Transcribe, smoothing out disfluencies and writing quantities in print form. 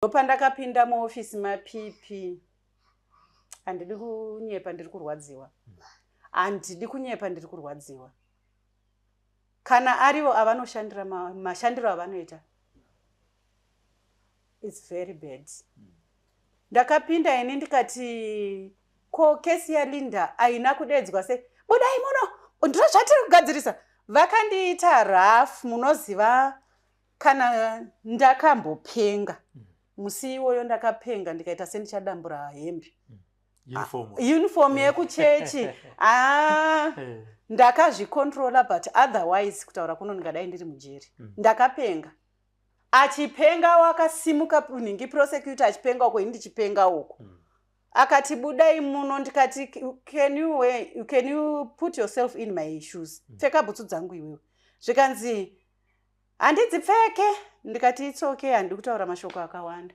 Ndopandakapinda muofisi maPP. Handidi kunyepa, ndiri kurwadziwa. Handidi kunyepa, ndiri kurwadziwa. Kana arivo avanoshandira, mashandiro avanoita, it's very bad. Ndakapinda ini ndikati, "Ko kesi yaLinda haina kudedzwa se?" "Budai muno, ndiro zvatiri kugadzirisa." Vakandiita rough. Munoziva kana ndakambopenga musi iwoyo, ndakapenga ndikaita sendichadambura hembe. Uniform. Uniform yekuchechi. Ah, ndakazvicontrola, but otherwise kutaura kuno ndingadai ndiri mujeri. Ndakapenga. Achipenga, wakasimuka nhingi, prosecutor achipenga uko, ini ndichipenga uko. Akati, "Budai muno." Ndikati, Can you put yourself in my shoes? Pfeka bhutsu dzangu iwewe." Zvikanzi, "Handidzipfeke." Ndikati, "It's okay, handidi kutaura mashoko akawanda."